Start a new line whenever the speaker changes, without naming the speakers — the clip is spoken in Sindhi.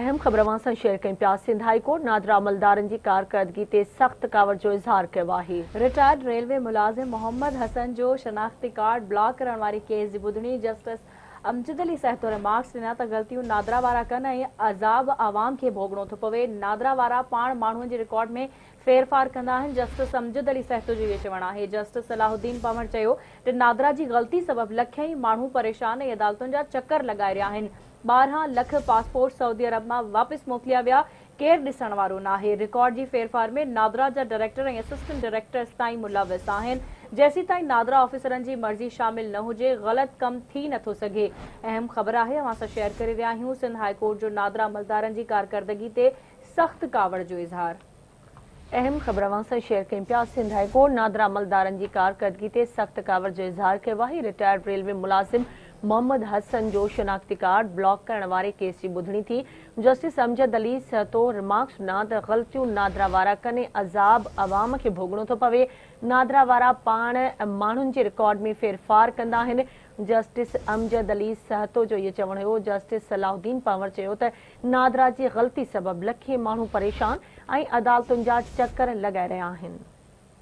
اهم خبر اوهان سان شيئر ڪيون پيا، سنڌ هائي ڪورٽ نادرا عملدارن جي ڪارڪردگي تي سخت ڪاوڙ جو اظهار ڪيو آهي.
رٽائرڊ ريلوي ملازم محمد حسن جو شناختي ڪارڊ بلاڪ ڪرڻ واري ڪيس جي ٻڌڻي جسٽس امجد علي سهتو ريمارڪس ڏنا ته غلطيون نادرا وارا ڪن ۽ عذاب عوام کي ڀوڳڻو ٿو پوي، نادرا وارا پاڻ ماڻهن جي رڪارڊ ۾ ڦيرڦار ڪندا آهن، جسٽس امجد علي سهتو جو اهو چوڻ آهي. جسٽس صلاح الدين پنهور چيو ته نادرا جي غلطي سبب لکين ماڻهو پريشان ۽ عدالتن جا چڪر لڳائي رهيا آهن، 12 لک پاسپورٽ سعودي عرب مان واپس موڪليا ويا، ڪير ڏسڻ وارو ناهي، رڪارڊ جي ڦيرڦار ۾ نادرا جا ڊائريڪٽر ۽ اسسٽنٽ ڊائريڪٽرز تائين ملوث آهن، جيسيتائين نادرا آفيسرن جي مرضي شامل نه هجي غلط ڪم ٿي نٿو سگهي. اهم خبر آهي اوهان سان شيئر ڪري رهيا آهيون، سنڌ هاء ڪورٽ جو نادرا عملدارن جي ڪارڪردگي تي سخت ڪاوڙ جو اظهار.
اهم خبر اوهان سان شيئر ڪيون پيا، سنڌ هاء ڪورٽ نادرا عملدارن جي ڪارڪردگي تي سخت ڪاوڙ جو اظهار ڪيو آهي، رٽائرڊ ريلوي ملازم محمد حسن جو شناختي ڪارڊ بلاڪ ڪرڻ واري ڪيس جي ٻڌڻي ٿي، جسٽس امجد علي سهتو رمارڪس ڏنا ته غلطيون نادرا وارا ڪن ۽ عذاب عوام کي ڀوڳڻو ٿو پوي، نادرا وارا پاڻ ماڻهن جي رڪارڊ ۾ ڦيرڦار ڪندا آهن، جسٽس امجد علي سهتو جو اهو چوڻ هيو، جسٽس صلاح الدين پنهور چيو ته نادرا جي غلطي سبب لکين ماڻهو پريشان ۽ عدالتن جا چڪر لڳائي رهيا آهن.